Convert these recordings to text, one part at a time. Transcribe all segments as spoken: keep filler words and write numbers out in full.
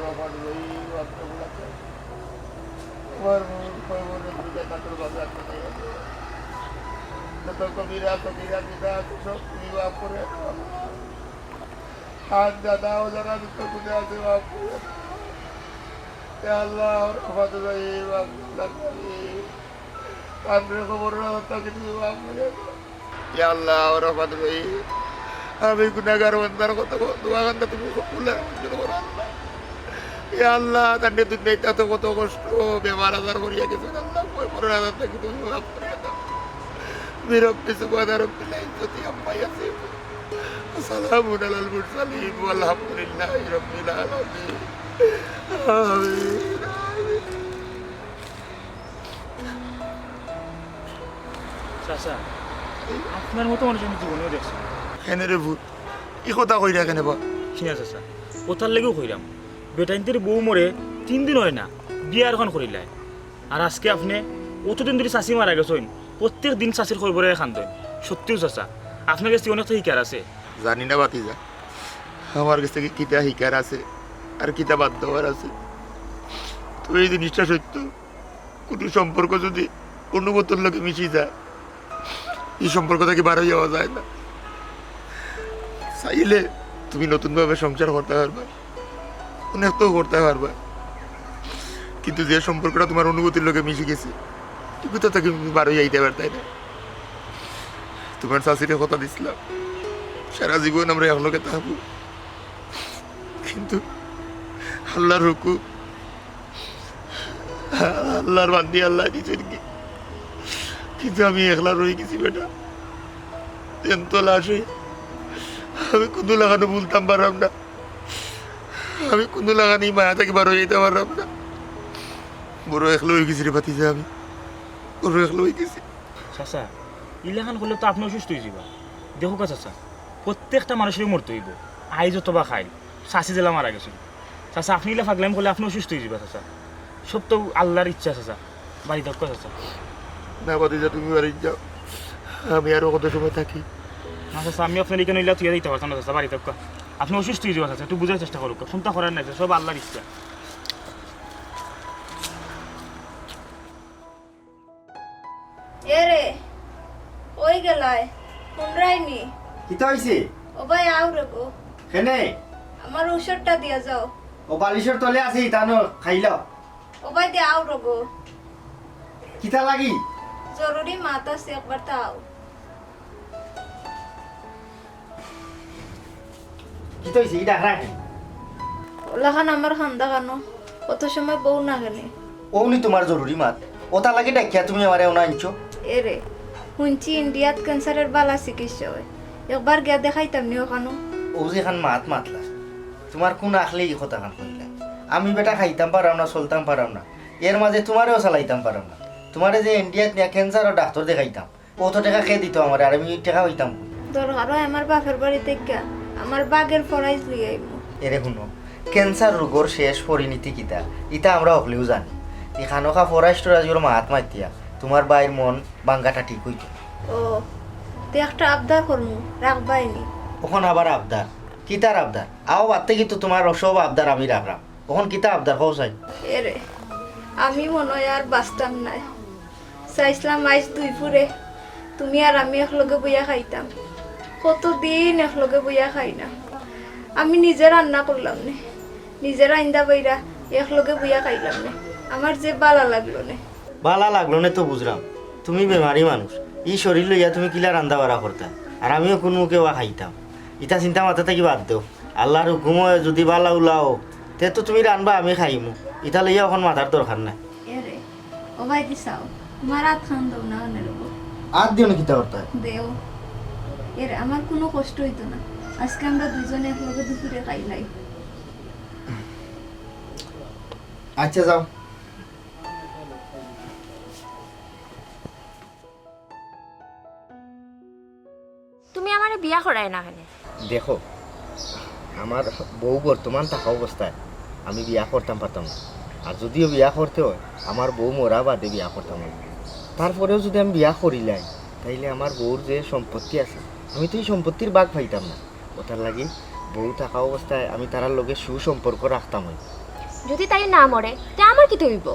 রহমান রহিম, আল্লাহ, আমার মন কবরের দিকে তাদের বাজার করে। যত কবিরা, কবিরা, বিদা আছে, সব তুমি মাফ করে দাও, আল্লাহ। আর দাদা, ও যারা যত গুণে আছে, মাফ করে দাও। ইয়া আল্লাহ, রহমান রহিম, আল্লাহ করিম। আমরা কবর রাখা তাকে তুমি মাফ করে দাও। ইয়া আল্লাহ, রহমান রহিম, আমি গুনাহগার বান্দার কত দোয়া কান্দা তুমি কবুল আর মঞ্জুর করো আল্লাহ। ইয়া আল্লাহ, তার দুনিয়াতে তো কত কষ্ট, বেমার আজার করিয়া গেছে আল্লাহ, কবর রাখা তাকে তুমি মাফ করে দাও। বিরব্বি সুবহানা রব্বিল ইজ্জতি আম্মা ইয়াসিফুন। সালামুন আলাল মুরসালিন ওয়ালহামদুলিল্লাহি রাব্বিল আলামিন। আমিন, আমিন। চাচা, আপনার মতো মানুষ আমি জীবনেও দেখছি না। কেনে রে পুত, ই কথা কইরা কেনে বা? জি না চাচা, অতার লাগিউ কইরাম। বেটাইন্তর বউ মরে তিন দিন অয় না, বিয়া অখন করিলায়। আর আজকে আপনে অতদিন ধরি চাচি মারা গেছইন, প্রত্যেক দিন চাচির কবরে কান্দইন। সত্যিউ চাচা, আপনার গেছ থাকি অনেকতা হিকার আছে। জানি না ভাতিজা, আমার গেছ থাকি কিতা হিকার আছে আর কিতা বাদ দেওয়ার আছে। তো এই জিনিসটা সত্য, কুনু সম্পর্ক যুদি অনুমতির লগে মিশি যায়, ই সম্পর্ক থাকি বার অইয়া যাওয়া যায় না। চাইলে তুমি নতুনভাবে সংসার করতা পারবা, অনেকতাউ করতা পারবা, কিন্তু যে সম্পর্কটা তুমার অনুমতির লগে মিশি গেছে, ইগুতা থাকি তুমি বার অইয়া আইতায় পারতায় না। তুমার চাচিরে কথা দিছলাম, সারা জীবন আমরা একলগে থাকবো, কিন্তু আল্লার হুকুম, আল্লার বান্দি আল্লায় দিছইন কি? কিন্তু আমি একলা রইগেছি বেটা। জ্যান্ত লাশ অইয়া আমি কুনু লাখানও ভুলতাম পাররাম না, আমি কুনু লাখান ই মায়া থাকি বার অইয়া যাইতাম পাররাম না। বড় একলা অইগেছি রে ভাতিজা, আমি বড় একলা অইগেছি। চাচা, ইলাখান করলে তো আপনে অসুস্থ অইযিবা। দেখউক্কা চাচা, প্রত্যেকটা মানুষরে মরতে অইবো, আইজ অথবা কাইল। চাচি যেলা মারা গেছইন। চাচা, আপনে ইলা ফাগলামি করলে আপনে অসুস্থ অইযিবা চাচা। সব তো আল্লার ইচ্ছা চাচা। বাড়ি যাউক্কা চাচা। না ভাতিজা, তুমি বাড়ি যাও, আমি আরো কত সময় থাকি? না চাচা, আমি আপনারে ইখানো ইলা থুইয়া যাইতাম পারতাম না চাচা, বাড়ি যাউক্কা। আপনে অসুস্থ অইযিবা চাচা, একটু বুঝার চেষ্টা করউক্কা। কুন্তা করার নাই চাচা, সব আল্লার ইচ্ছা। এরে, কই গেলায়? হুনরায়নি? কিতা অইছে? ও ভাই, আও রে গো। কেনে? আমার ঔষধটা দিয়া যাও। ও বালিশর তলে আছে, ইতা আনো, খাইলাও। ও ভাই, দে আও রে গো। কিতা লাগি? জরুরি মাত আছে, একবার তা আও। কিতা অইছে? ইটা রাখেন। অলাখান আমার কান্দা কানো, অত সময় বউ না কেনে? অউ নি তুমার জরুরি মাত, অতার লাগি ডাকিয়া তুমি আমারে অনো আনছো? এরে, হুনছি ইন্ডিয়াত ক্যান্সারর বালা চিকিৎসা অয়, একবার গিয়া দেখাইতাম নি অখানো। অউ যে এখান মাত মাতলা, তুমার কুন আখলে ই কথাখান কইলা? আমি বেটা খাইতাম পাররাম না, চলতাম পাররাম না, এর মাঝে তুমারেও চালাইতাম পাররাম না। তুমারে যে ইন্ডিয়াত নিয়া ক্যান্সারর ডাক্তর দেখাইতাম, অত টেকা কে দিতো আমারে, আর আমি টেকা পাইতাম কই? দরকার অয় আমার বাপর বাড়ি থাকি আমার বাগের ফরাইজ লইয়া আইমু। এরে হুনো, ক্যান্সার রোগর শেষ পরিণতি কিতা, ইতা আমরা হকলেউ জানি। ই খানোখা ফরাইজ টরাইজর মাত মাতিয়া তুমার ভাইর মন ভাঙ্গাটা ঠিক অইতো। ও, তে একটা আবদার করমু, রাখবায়নি? অখন আবার আবদার? কিতার আবদার? আও বাদ থাকি তো তুমার সব আবদার আমি রাখরাম। অখন কিতা আবদার কও চাই? এরে, আমি মনো অয় আর বাঁচতাম নায়। চাইছলাম আইজ দুইপুরে তুমি আর আমি একলগে বইয়া খাইতাম। কতদিন একলগে বইয়া খাই না। আমি নিজে রান্না করলাম নে, নিজে রান্দা বাইরা একলগে বইয়া খাইলাম নে। আমার যে বালা লাগলো নে। বালা লাগলো নে তো বুঝরাম, তুমি বেমারি মানুষ, ই শরীর লইয়া তুমি কিলা রান্দা বাড়া করতায়? আর আমিও কুন মুখে বা খাইতাম? ইতা চিন্তা মাথা থাকি বাদ দেও। আল্লার হুকুম অয় যুদি বালা উলাও, তে তো তুমি রানবা, আমি খাইমু। ইতা লইয়া অখন মাতার দরকার নাই। এরে, ও ভাই দি চাও, তুমার আতখান দেও না, অনে রইবো। আত দিও না, কিতা করতায়? দেও। এরে, আমার কুনু কষ্ট অইতো না। আইজকে আমরা দুইজনে একলগে দুইপুরে খাইলাই। আচ্ছা, যাও। তুমি আমারে বিয়া করায় না কেনে? দেখো, আমার বউ বর্তমান থাকা অবস্থায় আমি বিয়া করতাম পারতাম না। আর যুদিও বিয়া করতে অয়, আমার বউ মরা বাদে বিয়া করতাম অইবো। তারপরেও যুদি আমি বিয়া করিলাই, তাইলে আমার বউর যে সম্পত্তি আছে, আমি তো ই সম্পত্তির ভাগ পাইতাম না। অতার লাগি বউ থাকা অবস্থায় আমি তারার লগে সুসম্পর্ক রাখতাম অই। যদি তাই না মরে, তে আমার কিতা অইবো?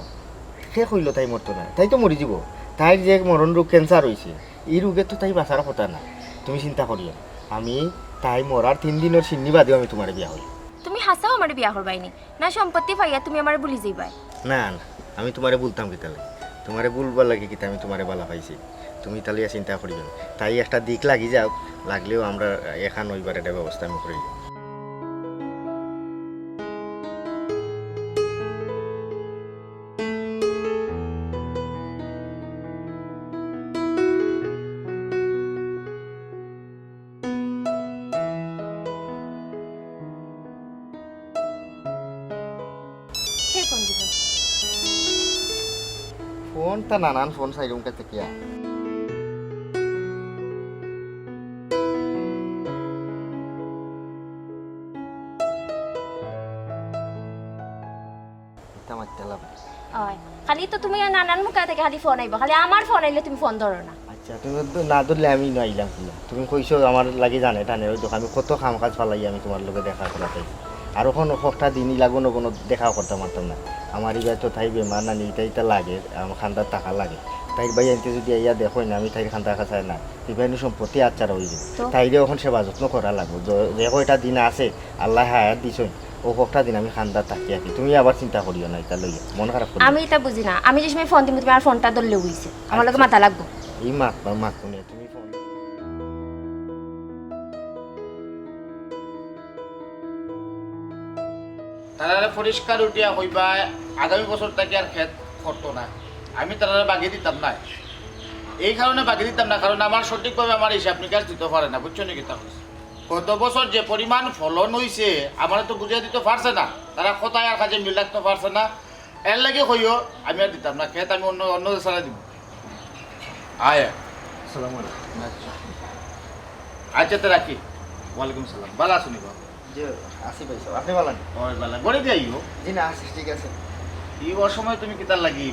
কে কইলো তাই মরতো না? তাই তো মরি যিবো। তাইর যে মরণ রোগ ক্যান্সার অইছে, ই রোগে তো তাই বাঁচার কথা না। তুমি চিন্তা করিও না। আমি তাই মরার তিন দিনর শিন্নি বাদেও আমি তুমারে বিয়া করিমু। তুমি হাছাউ আমারে বিয়া করবায়নি? না সম্পত্তি পাইয়া তুমি আমারে ভুলি যাইবায়? না, না, আমি তুমারে ভুলতাম কিতার লাগি? তুমারে ভুলবার লাগি কিতা আমি তুমারে বালা পাইছি? তুমি ইতা লইয়া চিন্তা করিও না। তাই একটা দিক লাগি যাউক, লাগলেও আমরা একখান অইবার একটা ব্যবস্থা আমি করিলিমু। কে ফোন দিল? ফোনটা নানান ফোন সাইডুম কাছে কিয়া? ইতা মাততে লাভ নাই। অয়, খালি তো তুমি নানান মুখা থাকি খালি ফোন আইবো, খালি আমার ফোন আইলে তুমি ফোন ধরো না। আচ্ছা, তুমি দ-, না ধরলে আমি না আইলাম কিলা? তুমি কইছো আমার লাগি জানে টানে, অউ দেখো আমি কত কাম কাজ ফালাই আমি তুমার লগে দেখা করাত আইছি। আর অখন হকটা দিন ইলা ঘন ঘন দেখা করতাম পারতাম না। আমার ইবায় তো তাই বেমার নানি, ইতা ইতা লাগে, আমার কান্দাত থাকা লাগে। তাইর ভাইয়াইন্তে যদি আইয়া দেখইন না, আমি তাইর কান্দাত থাকি না, ইবায় নু সম্পত্তি আচ্ছা রই যাইবো। তো? তাইরে অখন সেবা যত্ন করা লাগবো। য-, যে কয়টা দিন আছে, আল্লায় হায়াত দিছইন, অউ হকটা দিন আমি কান্দাত থাকি আর কি। তুমি আবার চিন্তা করিও না, ইতা লইয়া মন খারাপ করিও না। আমি ইতা বুঝি না। আমি যে সময় ফোন দিমু, তুমি আমার ফোনটা ধরলে অইছে। আমার লগে আচ্ছা। মাতা লাগবো। ই মাত, মাত কোনে? তুমি ফোন। তারারে পরিষ্কার উঠিয়া কইবা, আগামী বছর থাকি আর খেত করতো না। আমি তারারে বাগি দিতাম না। এই কারণে বাগি দিতাম না, কারণ আমার সঠিকভাবে আমার হিসাব নিকাশ দিতো পারে না, বুঝছো নি কিতা কইছি? গত বছর যে পরিমাণ ফলন অইছে, আমারে তো বুঝাই দিতো পারছে না, তারা কথায় আর কাজে মিল রাখতো পারছে না। এর লাগি কইও, আমি আর দিতাম না, খেত আমি অন্য, অন্য ছাড়া দিমু। আয়। আসসালামু আলাইকুম। আচ্ছা। আচ্ছা, তে রাখি। ওয়ালাইকুম সালাম। ভালা আছো নি বাবা? জি, আছি ভাইসাব। আপনে ভালা নি? অয় ভালা। ঘরে দিয়া আইও। জি না, আছি, ঠিক আছে। ই অসময় তুমি কিতার লাগি?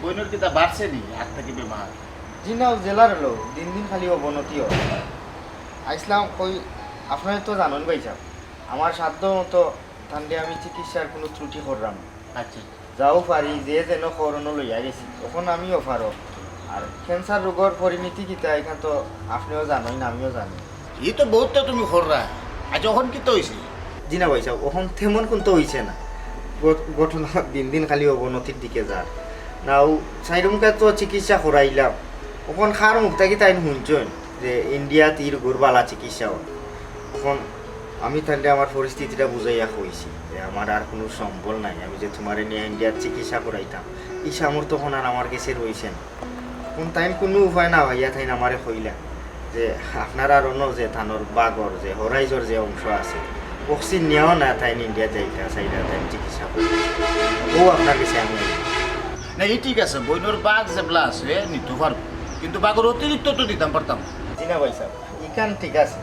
বইনর কিতা বাড়ছে নি? আগ থাকি বেমার? জি না, অউ যেলার অইলো, দিন দিন খালি অবনতি অয়। আইছলাম কই, আপনারা তো জানইন ভাইসাব, আমার সাধ্য মতো তানরে আমি চিকিৎসার কুনু ত্রুটি কররাম না। আচ্ছা। যাও পারি, যে যেন করণও লইয়া গেছি, অখন আমিও পারো। আর ক্যান্সার রোগর পরিণতি কিতা, ইখান তো আপনেও জানইন, আমিও জানি। ই তো বউততা তুমি কররা। আচ্ছা, অখন কিতা অইছে? জি না ভাইসাব, অখন তেমন কুন্তা অইছে না। ঘ-, ঘটনা দিন দিন খালি অবনতির দিকে যার। নাউ, চাইরোমুখা তো চিকিৎসা করাইলাম। অখন কার মুখ থাকি তাইন হুনছইন যে ইন্ডিয়াত ই রোগর ভালা চিকিৎসা অয়। অখন আমি তানরে আমার পরিস্থিতিটা বুঝাইয়া কইছি যে আমার আর কুনু সম্বল নাই, আমি যে তুমারে নিয়া ইন্ডিয়াত চিকিৎসা করাইতাম, ই সামর্থ্য অখন আর আমার গেছে রইছে না। অখন তাইন কুনু উপায় না পাইয়া তাইন আমারে কইলা যে আপনারার অনো যে তানর বাগর যে হরাইজর যে অংশ আছে, অক্সিজেন নিয়াও না তাইন ইন্ডিয়া যাইতা চাইরা তাইন চিকিৎসা করি। অউ আপনার গেছে আমি আইলাম। না, ই ঠিক আছে, বইনর বাগ যেবলা আছে নিতো পারবো, কিন্তু বাগর অতিরিক্ত তো দিতাম পারতাম না। জি না ভাইসাব, ইখান ঠিক আছে,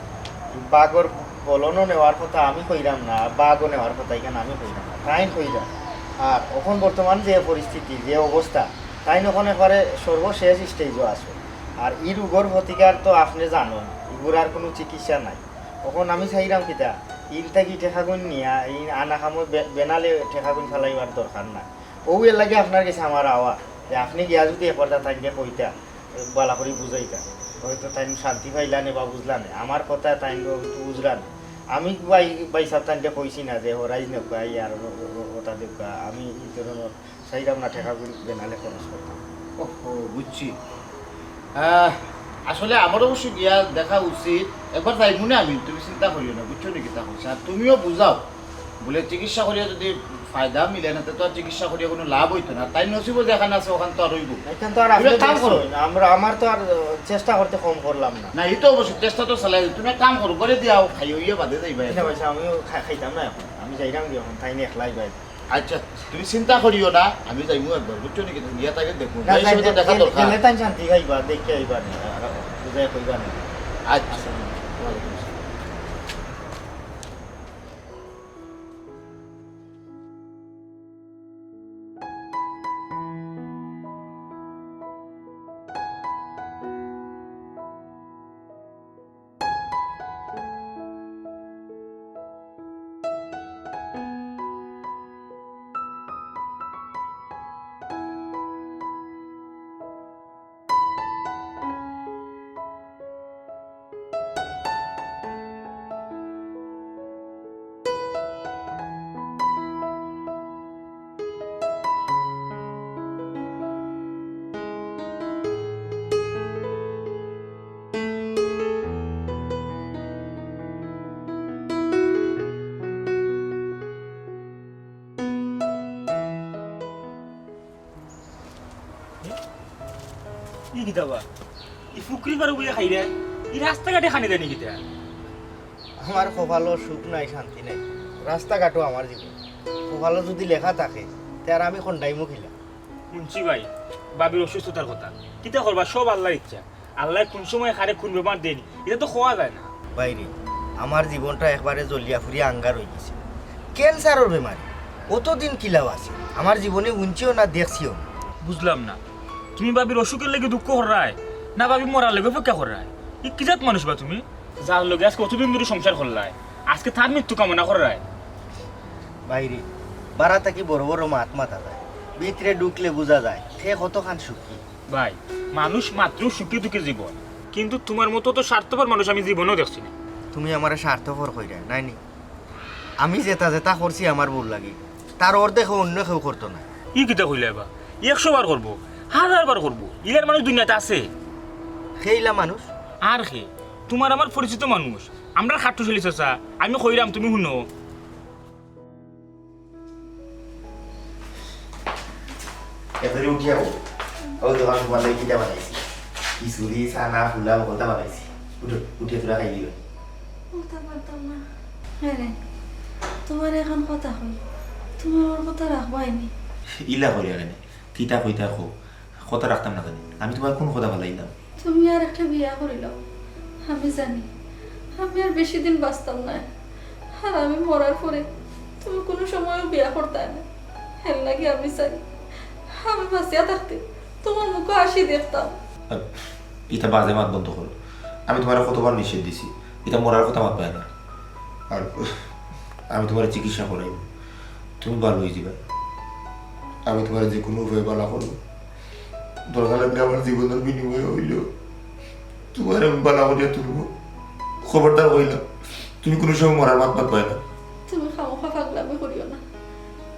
বাগর ফলনও নেওয়ার কথা আমি কইরাম না, বাগও নেওয়ার কথা ইখান আমি কইরাম না, তাইন কইরা। আর অখন বর্তমান যে পরিস্থিতি, যে অবস্থা, তাইন অখন একবারে সর্বশেষ স্টেজও আছে। আর ই রোগর প্রতিকার তো আপনে জানইন, ইগুর আর কুনু চিকিৎসা নাই। অখন আমি চাইরাম কিতা, ইন থাকি টেকাগুইন নিয়া, ই আনা কামো বে-, বেনালে টেকাগুইন ফালাইবার দরকার না। অউ এর লাগি আপনার গেছে আমার আওয়া, যে আপনে গিয়া যুদি একবার তাইনরে কইতা, ভালা করি বুঝাইতা, হয়তো তাইন শান্তি পাইলা নে বা বুঝলা নে, আমার কথা তাইন হয়তো বুঝলা নে। আমি ভাই, ভাইসাব তাইনরে কইছি না যে হরাইজ নেউক্কা, ইয়ার ও-, ও-, ওটা দেউক্কা, আমি ই ধরনর চাইরাম না টেকাগুইন বেনালে খরচ করতাম। ওহো, বুঝছি। আহ, আসলে আমার অবশ্য গিয়া দেখা উচিত। একবার যাইমু নে আমি, তুমি চিন্তা করিও না, বুঝছো নি কিতা কইছি? আর তুমিও বুঝাও, বুলে চিকিৎসা করিয়া যুদি ফায়দা মিলে না, তে তো আর চিকিৎসা করিয়া কুনু লাভ অইতো না। তাইন নসিবো যেখান আছে, অখান তো আর অইবো। ইখান তো আর তুমি আপনে কাম করো। দেখছইন, আমরা, আমার তো আর, আহ, চেষ্টা করতে কম করলাম না। না, ই তো অবশ্যই চেষ্টা তো চালাই। তুমি এক কাম করো, ঘরে দিয়াও, খাইও, ইয়ে বাদে যাইবা। জি না ভাইসাব, আমিও খা-, খাইতাম না অখন। আমি যাইরাম গি অখন, তাইন একলাই ভাই। আচ্ছা, তুমি চিন্তা করিও না, আমি যাইমু একবার, বুঝছো নি? কিন্তু গিয়া তাইরে দেখমু। না, যাই যাই, সময় তো যাই, দেখা গেলে, দরকার। গেলে তাইন শান্তি পাইবা, দেখিয়া আইবা নে, আর বুঝাইয়া কইবা নে। আচ্ছা। আসসালামু আলাইকুম। ওয়ালাইকুম আসসালাম। ই কিতা বা? ই ফুকরি পারো বইয়া খাইরায়? ই রাস্তাঘাটে খানি দেনি কিতা? আমার কপালো সুখ নাই, শান্তি নাই, রাস্তাঘাটও আমার জীবন। কপালো যদি লেখা থাকে, তে আর আমি কন্ডাইমু কিলা? হুনছি ভাই, ভাবির অসুস্থতার কথা। কিতা করবা, সব আল্লার ইচ্ছা। আল্লায় কুন সময় কারে কুন বেমার দেইন, ইটা তো কওয়া যায় না। ভাইরে, আমার জীবনটা একবারে জ্বলিয়া ফুড়িয়া আঙ্গার অইগেছে। ক্যান্সারর বেমারি, অতদিন কিলা বাঁচি? আমার জীবনে হুনছিও না, দেখছিও না। বুঝলাম না, তুমি ভাবির অসুখর লাগি দুঃখ কররায়, না ভাবি মরার লাগি অপেক্ষা কররায়? ই কি জাত মানুষ বা তুমি? যার লগে আজকে অতদিন ধরি সংসার করলায়, আজকে তার মৃত্যু কামনা কররায়। ভাইরে, বারা থাকি বড় বড় মাত মাতা যায়, ভিতরে ঢুকলে বুঝা যায় কে কতখান সুখী। ভাই, মানুষ মাত্র সুখে দুঃখে জীবন, কিন্তু তুমার মতো তো স্বার্থপর মানুষ আমি জীবনেও দেখছি না। তুমি আমারে স্বার্থপর কইরায়, নায় নি? আমি যেতা যেতা করছি আমার বউর লাগি, তার অর্ধেকও অন্য কেউ করতো না। ই কিতা কইলায় বা? একশো বার করবো, হাজার বার করবো, ইলার মানুষ দুনিয়াত আছে? কে ইলা মানুষ? আর কে? তুমার আমার পরিচিত মানুষ, আমরার খাট্টুশ আলী চাচা। আমি কইরাম, তুমি হুনো। এতরে উঠিয়া বও। ও দেখো, তুমার লাগি কিতা বানাইছি। খিচুড়ি, চানা, পোলাও, কততা বানাইছি। উঠো, উঠিয়া থুড়া খাই দিবা। উঠতাম পারতাম না। হ্যাঁ রে, তুমারে একখান কথা কই, তুমি আমার কথা রাখবায় নি? ইলা করিয়া কেনে? কিতা কইতায় কও। কথা রাখতাম না কেনে? আমি তুমার কুন কথা ফালাইলাম? তুমি আর একটা বিয়া করিলাও। আমি জানি, আমি আর বেশি দিন বাঁচতাম নায়। আর আমি মরার পরে তুমি কুনু সময়ও বিয়া করতায় না। এর লাগি আমি চাই, আমি বাঁচিয়া থাকতে তুমার মুখো হাসি দেখতাম। আর ইতা বাজে মাত বন্ধ করো। আমি তুমারে কতবার নিষেধ দিছি, ইতা মরার কথা মাতবায় না। আর আমি তুমারে চিকিৎসা করাইমু, তুমি ভালা অইযিবায়। আমি তুমারে যে কুনু উপায়ে ভালা করমু। দরকার লাগলে আমার জীবনর বিনিময়ে অইলেও তুমারে আমি ভালা করিয়া তুলমু। খবরদার কইলাম, তুমি কুনু সময় মরার মাত মাতবায় না। তুমি খামোখা পাগলামি করিও না।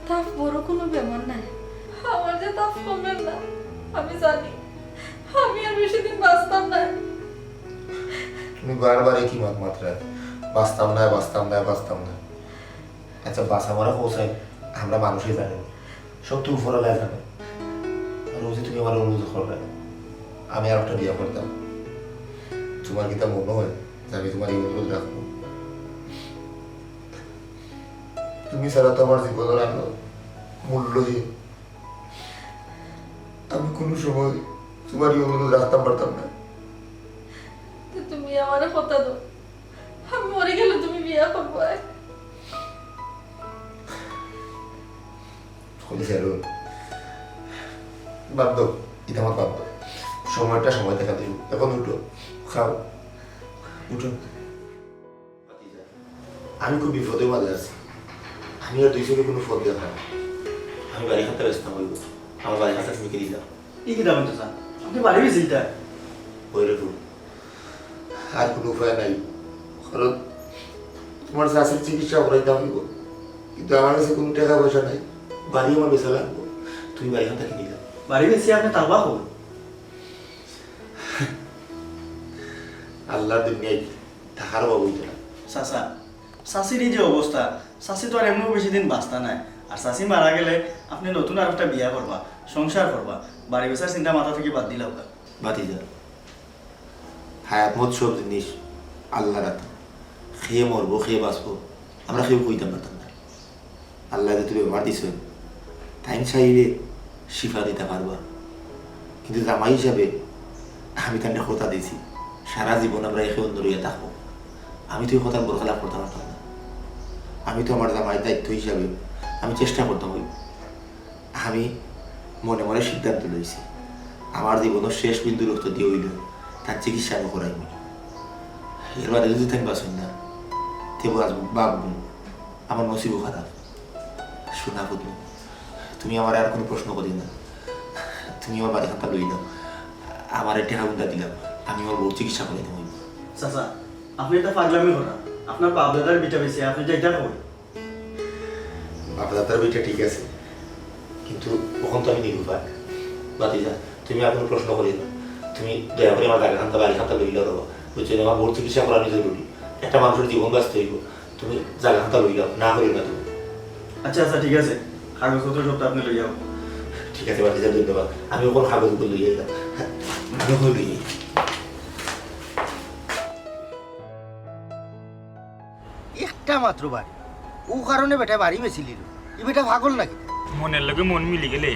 তাপ বড় কুনু বেমার নায়। আমার যে তাপ কমের না, আমি জানি। আমি আর বেশি দিন বাঁচতাম নায়। তুমি বারবার একই মাত মাতরায়, বাঁচতাম নায়, বাঁচতাম নায়, বাঁচতাম নায়। আচ্ছা, বাঁচা মরা কও চাইন, আমরা মানুষে জানি না, সব তো উপরআলায় জানে। আর অউ যে তুমি আমারে অনুরোধ কররায়, আমি আর একটা বিয়া করতাম। তুমার কিতা মনো অয় যে আমি তুমার ই অনুরোধ রাখমু? তুমি ছাড়া তো আমার জীবনর আলো, মূল্যহীন। আমি কুনু সময় তুমার ই অনুরোধ রাখতাম পারতাম না। তে তুমি আমারে কথা দেও, আমি মরি গেলে তুমি বিয়া করবায়। কইলে ছাড়ো। বাদ দেও, ইতা মাত বাদ দেও। সময়টা সময় দেখা দিবো। এখন উঠো, খাও, উঠো। আমি খুব বিপদর মাঝে আছি। আমি আর দুই চোখে কুনু পথ দেখরাম না। আমি বাড়িখানতা বেচতাম অইবো। আমার বাড়িখানতা তুমি কিনিলাও। ই কিতা কইতায় চাচা? আপনে বাড়ি বেচিলিতা? অয় রে ফুল, আর কুনু উপায় নাই। কারণ তুমার চাচির চিকিৎসা করাইতাম অইবো, কিন্তু আমার গেছে কুনু টেকা পয়সা নাই। বাড়ি আমার বেচা লাগবো। তুমি বাড়িখানতা কিনিলাও। বাড়ি বেচিয়া আপনে থাকবা কই? আল্লার দুনিয়াত থাকার অভাব অইতো না। চাচা, চাচির ই যে অবস্থা, চাচি তো আর এমনেও বেশি দিন বাঁচতা নায়। আর চাচি মারা গেলে আপনে নতুন আর একটা বিয়া করবা, সংসার করবা, বাড়ি বেচার চিন্তা মাথা থাকি বাদ দিলাউক্কা। ভাতিজা, হায়াত মউত সব জিনিস আল্লার আতো। কে মরবো, কে বাঁচবো, আমরা কেউ কইতাম পারতাম না। আল্লায় যেহেতু বেমার দিছইন, তাইন চাইলে শিফা দিতা পারবা। কিন্তু জামাই হিসাবে আমি তানরে কথা দিছি, সারা জীবন আমরা একে অন্যর অইয়া থাকমু। আমি তো ই কথার বরখেলাফ করতাম পারতাম না। আমি তো আমার জামাইর দায়িত্ব হিসাবে আমি চেষ্টা করতাম অইবো। আমি মনে মনে সিদ্ধান্ত লইছি, আমার জীবনর শেষ বিন্দু রক্ত দিয়া অইলেও তার চিকিৎসা আমি করাইমু। এর বাদে যদি তাইন বাঁচইন না, তে বাঁচবো, ভাবমু, আমার নসিবও খারাপ। সোনা পুত, তুমি আমারে আর কুনু প্রশ্ন করিও না। তুমি আমার বাড়িখানতা লইলাও, আমারে টেকাগুনতা দিলাও, আমি আমার বউর চিকিৎসা করাইতাম অইবো। চাচা, আপনে ইতা পাগলামি কররা। আপনার বাপ-দাদার ভিটা বেচিয়া আপনে যাইতা কই? বাপ-দাদার ভিটা ঠিক আছে, কিন্তু অখন তো আমি নিরুপায়। ভাতিজা, তুমি আর কুনু প্রশ্ন করিও না। তুমি দয়া করি আমার জাগাখানতা, বাড়িখানতা লইলাও রে বা। বুঝছো নি? আমার বউর চিকিৎসা করানি জরুরি। একটা মানুষর জীবন বাঁচতে অইবো। তুমি জাগাখানতা লইলাও, না করিও না তুমি। আচ্ছা, আচ্ছা, ঠিক আছে, কাগজপত্র সব তো আপনে লইয়া আউক্কা। ঠিক আছে ভাতিজা, ধন্যবাদ। আমি অখন কাগজপত্র লইয়া আইলাম। ভালো হলি। একটা মাত্র বাড়ি, ও কারণে বেটায় বাড়ি বেচিলিল। ই বেটা পাগল নাকি? মনের লগে মন মিলি গেলে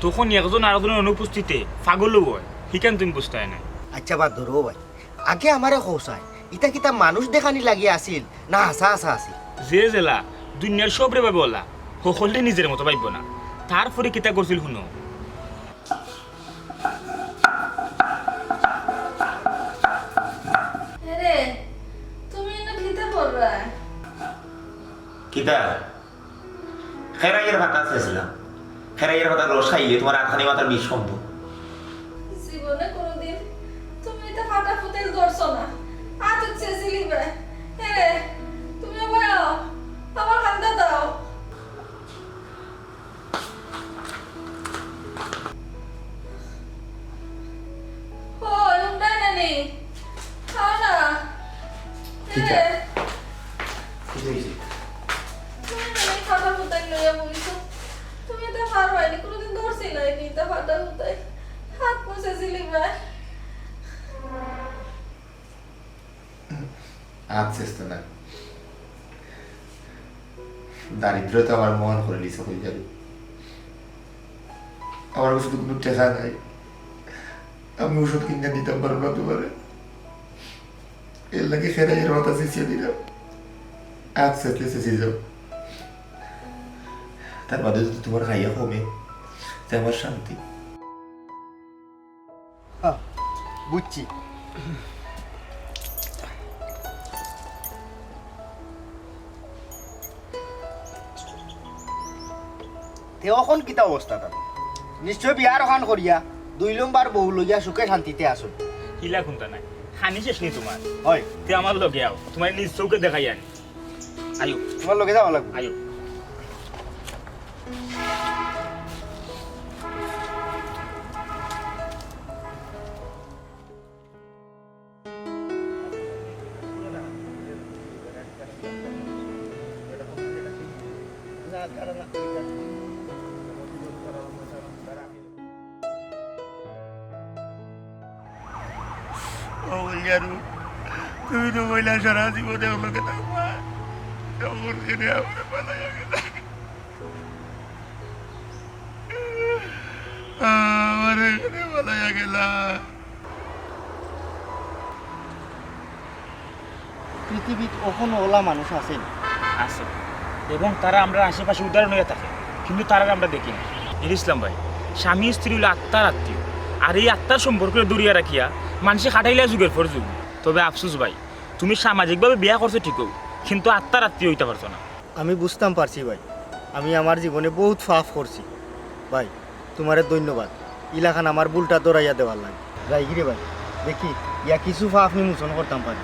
তখন একজন আরেকজনের অনুপস্থিতিতে পাগলও হয়, হিখান তুমি বুঝতায় নায়। আচ্ছা, বাদ ধরো ভাই, আগে আমারে কও চাই, ইতা কিতা মানুষ দেখানি লাগি আছিল না হাছা হাছা আছিল? যে যেলা, দুনিয়ার সবরে ভাবে ওলা, হকলরে নিজের মতো ভাববো না। তারপরে কিতা করছিল হুনো। এরে, তুমি ইনো কিতা কররায়? কিতা? খেরাইয়ের পাতা চেছিলাম। খেরাইয়ের পাতার রস খাইলে তোমার আতখানি মাথার বিষ কমবো। জীবনে কোনোদিন তুমি ইতা ফাটা ফুতাইল ধরছো না। আত চেছিলি বে। এরে, তুমি আবার আও। আমার কান্দা দাও। ওই, উন্ডায় না নি? খাও না। কিতা? এরে। কিতা হইছে? তুমি না এই ফাটা ফুতাইল লইয়া বইছো। তুমি ইতা পারবায় নি, কোনোদিন ধরছিলায় নি ইতা ফাটা ফুতাইল। আত চেছিলি বে। আত চেছতে না। দারিদ্রতা আমার মহান করে নিছে কই যাবি। আমার কাছে তো কোনো টেকা নাই, আমি ওষুধ কিনে দিতাম পারবো না তোমারে। এর লাগি খেরাইয়ের মাথা চেঁচিয়ে দিলাম। আত চেছলে চেঁচি যাও। তার বাদে যদি তোমার খাইয়া কমে, তে আমার শান্তি। হ্যাঁ, বুঝছি। তে অখন কিতা অবস্থা তার? নিশ্চয় বিয়ার অখান করিয়া দুই নম্বর বউ লইয়া সুখে শান্তিতে আছো। ইলা কুন্তা নাই, খানি শেষ নি তোমার। হয়। তে আমার লগে আও, তোমার নিজ চোখে দেখাই আনি। আইও। তোমার লগে যাওয়া লাগবে। আইও। ও বলিয়ারু, তুমি তো কইলা সারা জীবনে আমার লগে থাকবা। তখন কেনে আমারে ফালাইয়া গেলা? আমারে কেনে ফালাইয়া গেলা? পৃথিবীত অখনো অলা মানুষ আছে। আছে। এবং তারা আমরার আশেপাশে উদাহরণ হইয়া থাকে, কিন্তু তারারে আমরা দেখি না। এর ইসলাম ভাই, স্বামী স্ত্রী হইল আত্মার আত্মীয়, আর এই আত্মার সম্পর্করে দূরিয়া রাখিয়া মানষে খাটাইলা যুগের পর যুগ। তবে আফসোস ভাই, তুমি সামাজিকভাবে বিয়া করছো ঠিকও, কিন্তু আত্মার আত্মীয় হইতা পারছো না। আমি বুঝতাম পারছি ভাই, আমি আমার জীবনে বহুত পাপ করছি। ভাই, তোমারে ধন্যবাদ, ইলাখান আমার ভুলটা ধরাইয়া দেওয়ার লাগি। যাইগি রে ভাই, দেখি ইয়া কিছু পাপ আমি মোচন করতাম পারি।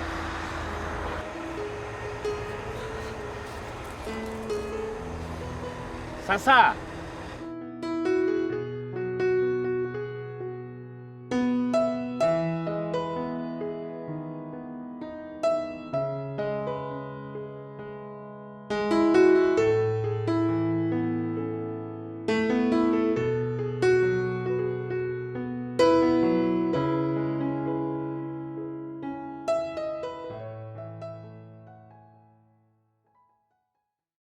চাচা,